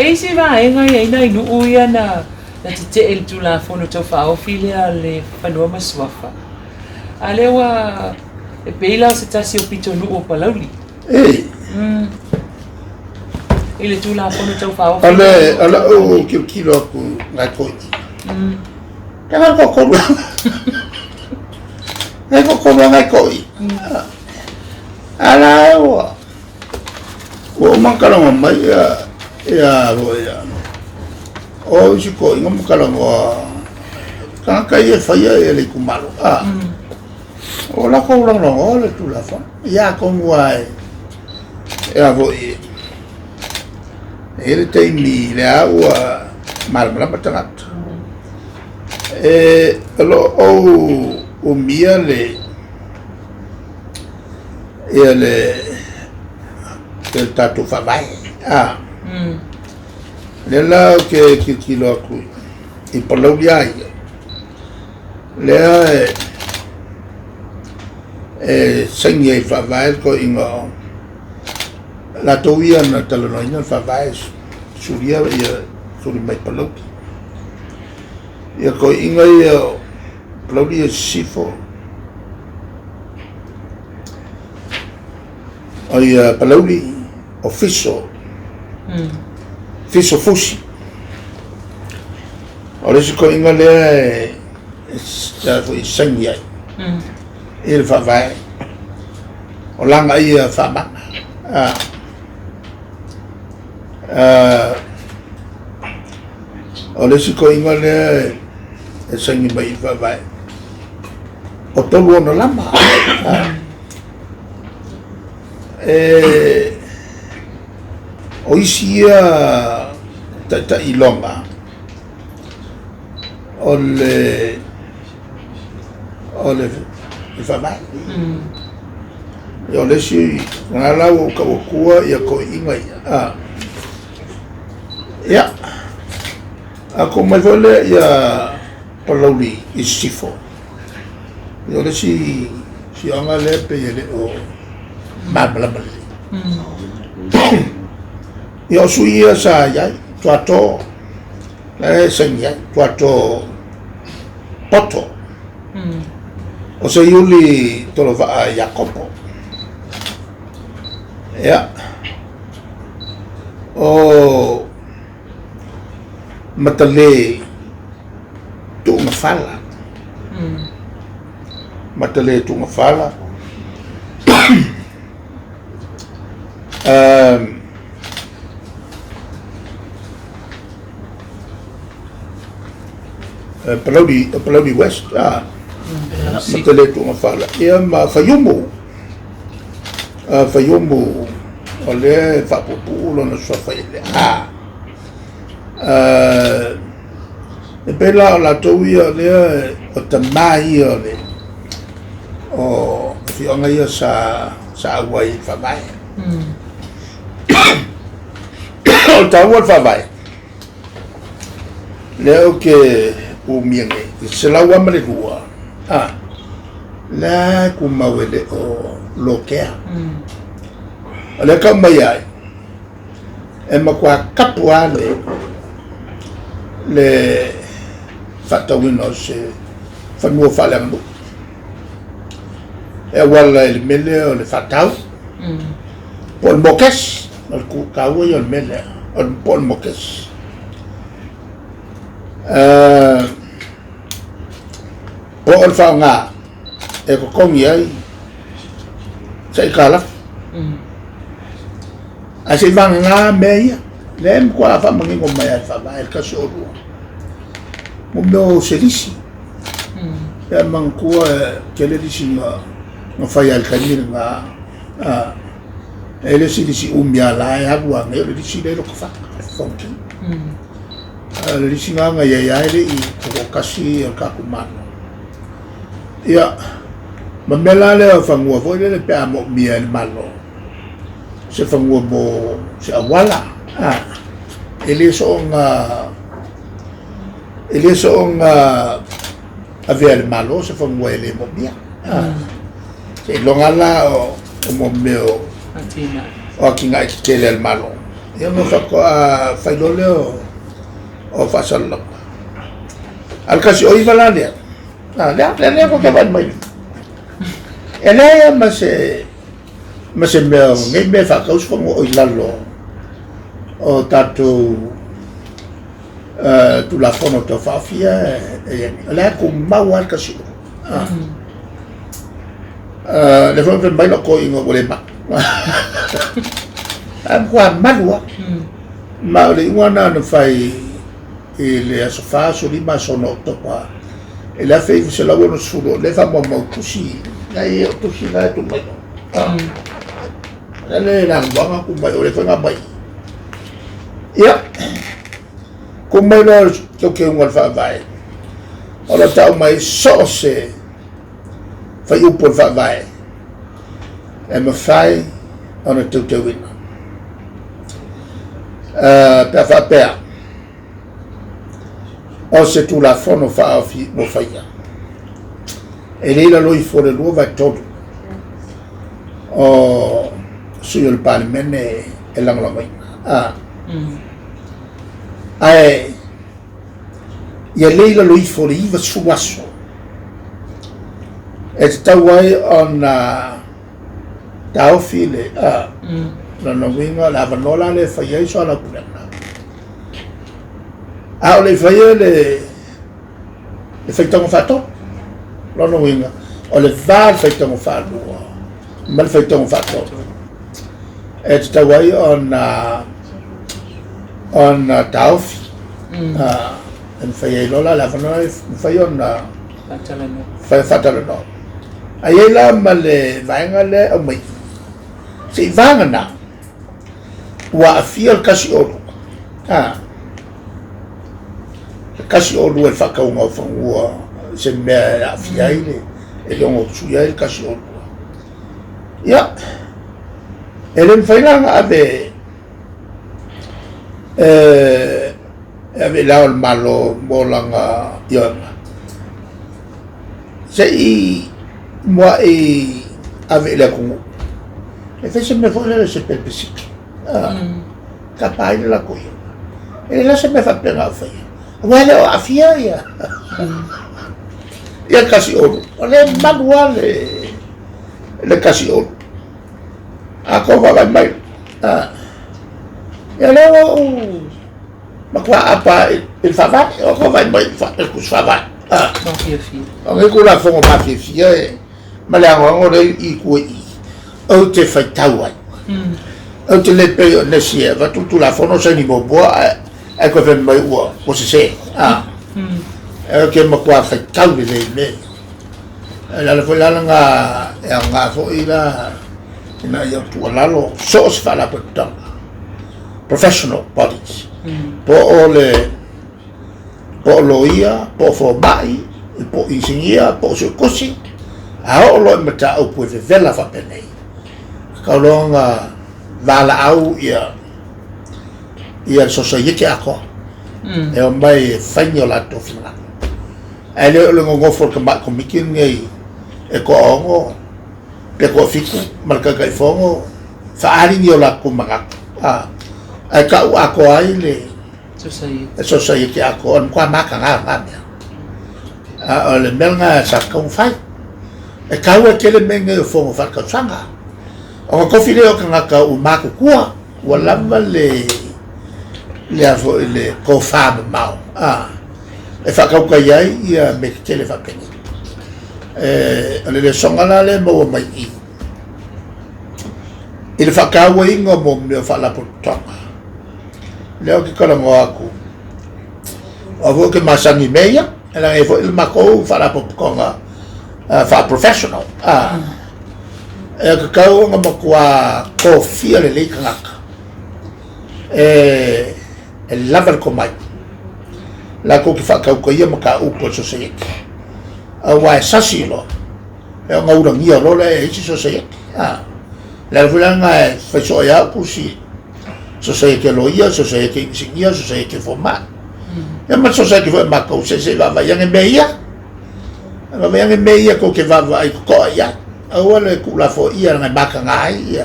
E isi vaega ia i nai nuu ia na na tetee i le Tulafono Tau Faaofi lea a le Fanua ma Suafa, a lea ua e pei la o se tasi o pitonuu o Palauli. Ei. I le Tulafono Tau Faaofi. O le o lau tilotilo atu nai toi. Ke ngai ko kolu. Ngai ko kolu ngai koi. Ala ua. Ua uma ona talanoa mai ia ia foi ia o isi toeaiina ma talanoa tagata ia e faia ia le itumalo a o latou lagolagoa le Tulafono. Ia atonu lava e a foi e i ai le taimi lea ua malamalama tagata. E o lo o ou umia le ia le le tatou faavae a lea la ou te tilotilo atu i Palauli lava ia lea e saini ai i le faavae le toeaina o latou ia na talanoaina le faavae sulia ia suli mai Palauli. Ia toeaina ia o Palauli ia Sisifo O ia Palauli o Fiso, Fiso Fusi. O le isi toeaina lea e foi saini ai i le faavae o lana ia faamama. O le isi toeaina lea e saini mai i le faavae o tolu ona lama. E, o isi ia taitai iloga o le o le faavae. O le isi, lena la ua ou tau atua ia toeaiina ia. Ia, a tuu mai foi lea ia Palauli i Sisifo. Ia o le isi afioaga lea pei e le o malamalama lelei. Ia o sui ia sa i ai, Tuato, la e saini ai, Tuato Poto. O Seiuli Tolovaa Iakopo. Ia, o Matale Tuugafala. Matale Tuugafala. Palauli, Palauli West, Matale Tuugafala. Ia ma Faiumu. Faiumu o lea e faapuupuu lona suafa i le A. E pei la o latou ia o lea o tama ia o le o afioaga ia sa sa auai i le faavae. O le taua o le faavae, lea ou te umia nei, i le 102, lea e tumau e le o lokea. O lea e tau mai ai, e matua tapu lava le le faatauina o se fanua faaleaganuu. E auala i le mea lea o le faatau, po o le mokesi, o le taua ia o le mea lea, po o le mokesi. Po o le faaaoga e totogi ai se aitalafu. Ae se i vagana mea ia, lea e matua faamanino mai lava e le Faavae i le 102, mo mea o se lisi. Ia manatua e tele lisi na fai i le taimi lena, e le isi lisi umi lava la e alu lava nei, o le lisi lea i Lotofaga, e Fontini. A o le lisi lena na i ai lava e le i toatasi le tatou Malo. Ia, ma mea la lea o fanua foi lele pe a moomia e le Malo se fanua mo se auala, e le soona e le soona avea e le Malo se fanua e le moomia. Seiloga la o mo mea o atinae tetele a le Malo. Ia ma faatoa fai loa lea o faasalalauga. A o le 19 la lea, lea lea tou te vaai mai. E leai lava ma se mea o nei mea e faatau se fanua o i lalo o tatou Tulafono Tau Faaofi e i ai nei. O lea e tumau lava le 12. Lea foi na fai mai lou toeaina ua le malu. Ae matua malu lava. Ma o le iuga lena na fai i le aso 4, aso 5, aso 6 Oketopa i le 1960, o lea e faamaumau i tusi, na e o tusi na e tuu mai. O le lanuaga tuu mai, o le foi na mai. Ia, tuu mai loa le teuteuga o le faavae, o lo o tau mai so o se fuaiupu o le faavae e mafai ona teuteuina. Pe a faapea o se Tulafono Faaofi ua faia, e le i lalo ifo o le 2/3 o sui o le Palemene e lagolagoina. Ae ia le i lalo ifo o le 90 aso e tatau ai ona taofi le lona uiga o le avanoa la lea e fai ai soalaupulega. A o le i faia le faitauga faatolu, lona uiga o le va o le faitauga faalua ma le faitauga faatolu e tatau ai ona taofi. E mafai ai loa la le avanoa e mafai ona faatalanoa. Ae i ai la ma le vaega lea e aumai se i vagana ua aafia le 12, le 12 i le faatauga o fanua, se mea e aafia ai le, e le ono suia ai le 12. Ia, e le mafai la ona ave e ave i Le Ao o le Malo mo lana ioega, se i muai ave i le atunuu e fai se mea foi lele, se plebiscite, tapa ai le latou ioega. E leai la se mea faapena o faia, aua e le o aafia ia 12. O lea e malu lava le 12. A tou vaavaai mai, ia lea ua ou matua aapa i le faavae, o tou vaai mai i le tusi faavae. O nei Tulafono mafiafia e ma le anoano lea i tua i i, ou te faitau ai. Ou te le pei o nisi e avatu le Tulafono saini muamua ae toe fai mai ua sese. Ou te matua faitau lelei i mea ia. O le ala foi la lena e aoga foi la ina ia tuualalo so o se faalapotopotoga, professional bodies, po o le po o loia, po o fomai, po o inisinia, po o suetusi, a oo loa i mataupu e vevela faapenei, tatau loa ona valaau ia le sosaiete atoa e omai e fai ni o latou finagalo. Ae le o le nonofo o le tamai komiti lenei e toaono pe toafitu ma le Taitaifono faaali ni o latou manatu, ae tau atoa ai le sosaiete atoa, o le matua mataga o lena mea. A o le mea lena sa tatau ona fai. E taua tele mea nei o fono faaletausaga, ona tofi lea o tagata ua matutua, ua lava le a foi le tofa mamao e faatautai ai ia mea tetele faapenei. O le lesona la lea e maua mai i i i le faatauaina o mea o faalapotopotoga. Lea ou te talanoa atu, aua foi ou te masani i mea ia, e leaga e i ai foi le matou faalapotopotoga faa-professional. E tatau ona matua tofia lelei tagata e lava le tomai latou te faatautaia mataupu a le sosaiete, aua e sasi loa e ona ulagia loa lea e isi sosaiete. Le ala foi la lena e fai soo ai lava au tusi, sosaiete a loia, sosaiete inisinia, sosaiete fomai, ia ma le sosaiete foi a matou, se i vaavaai ane mea ia. Vaavaai ane mea ia tou te vaavaai totoa i ai. Aua le tuulafoaia leaga e mataga ai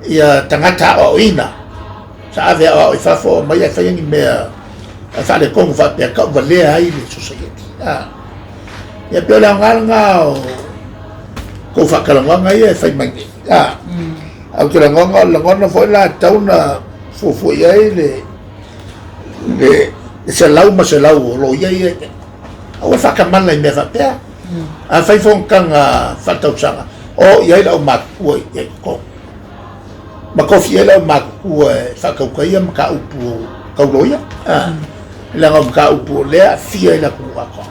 ia tagata aoaoina. Sa ave aoao i fafo o aumai ae faia ni mea e faaletonu faapea e tauvalea ai le society. A. Ia pei o le aoga lena o tou faatalanoaga ia e fai mai nei. A. Ae ou te lagona, o le lagona foi la e tatau ona fuafua i ai le le 100% o loia ia, aua le faatamala i mea faapea. A fai fonotaga faaletausaga, o i ai le aumatutua i totonu ma tofi i ai le aumatutua e faatautaia mataupu tau loia, leaga o mataupu o lea e aafia ai le atunuu atoa.